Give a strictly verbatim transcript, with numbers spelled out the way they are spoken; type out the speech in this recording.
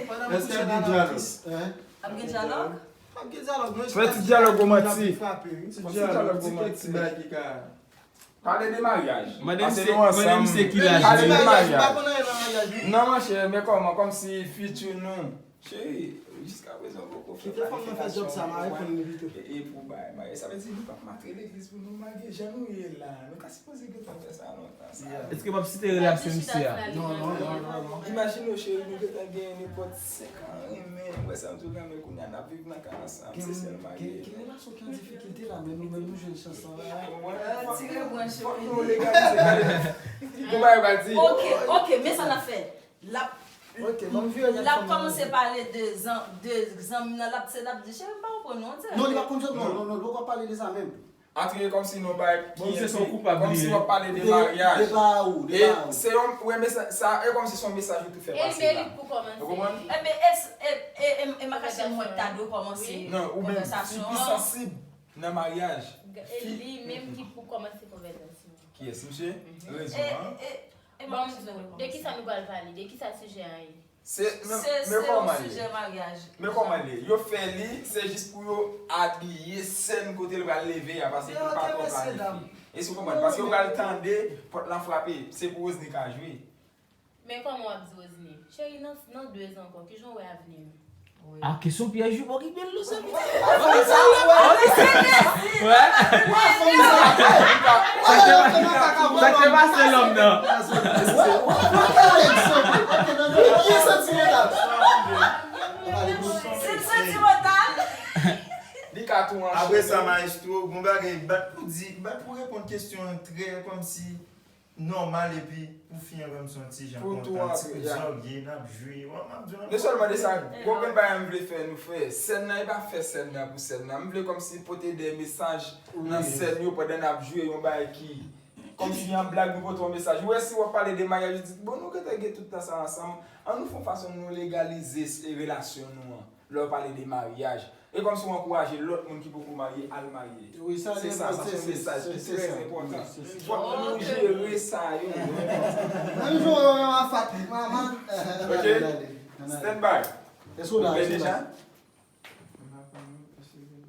Èske ap gen dyalòg? Ap gen dyalòg? Ap gen dyalòg, men fè ti dyalòg romantik. Ti dyalòg romantik. Pale de maryaj. Mande misye ki laj li. Pale de maryaj. Non, monchè, men kòman, kòmsi fiti nou. Cheri, jiskaprezan ou poko fè planifikasyon. E pou bay marye. Sa vle di nou p ap matre legliz pou nou marye. Jan nou ye la, nou ka sipoze gentan fè sa lontan. Èske m ap site relasyon misye a? Non, non, non, non. Imajine w, cheri, nou gentan gen nenpòt senk an renmen. Ou wè sa m di w la, men kounye a n ap viv nan kay ansanm. Se sèl marye. Gen relasyon ki an difikilte la, men nou menm nou jwenn chans lan la. Tire branch yo. Fòk nou legalize kay. Pou bay pati. Ok, ok, men sa n ap fè. L ap l ap kòmanse pale de zan de zanmi nan, l ap se l ap di cheri m pa konprann non. Non, li pa konn zòt non, non, non, li poko ap pale de sa menm. Antre kòmsi nou bay kiyès, kòmsi w ap pale de maryaj. E se yon, ou wè mesaj sa, e kòmsi se yon mesaj ou tou fè pase la. Ou konprann? Ebyen, e, e, e, e m pa kache mwen ta dwe kòmanse konvèsasyon an. Non, ou menm, fi pi sansib nan maryaj. E li menm ki pou kòmanse konvèsasyon an. Kiyès, misye? Rezon an. Bon, de kisa nou pral pale? De kisa sijè a ye? Se, men, men kòman l ye? Men kòman l ye? Yo fè li, se jis pou yo abiye sèn kote l pral leve a, paske pou l pa twò planifye. Èske w konprann? Paske yo pral tande pòt lan frape, se pou Rosny ka jwe. Men kòman w ap di Rosny? Cheri, nan, nan de zan ankò, kijan w wè avni nou? A, kesyon pyèj wi, bò ki bèl lo sa. Sa k te pase lòm nan? Li santimantal. Li ka tou anchene. Apre sa, mayestwo, gon bagay, bat pou di, bat pou reponn kesyon an trè kòmsi nòmal epi pou fi an menm se yon ti jan kontan, ti kout zòrye, n ap jwe. Wè, m ap di w nan. Men sèlman de sa, gon grenn bagay m vle fè nou fè. Sèn nan, e pa fè sèn nan pou sèn nan. M vle kòmsi pote de mesaj nan sèn yo pandan n ap jwe yon bagay ki kòmsi an blag nou pote yon mesaj. Ou wè si w ap pale de maryaj, ou di, bon, nou gentan gen tout tan sa ansanm, ann nou fè yon fason nou legalize relasyon nou an. Lè w pale de maryaj, e kòmsi w ankouraje lòt moun ki poko marye al marye. Se sa, sa se yon mesaj ki trè enpòtan. Fòk nou jere sa yo. Menm jan w wè Mafa, Mafa. Ok. Stand by. Èske w la deja?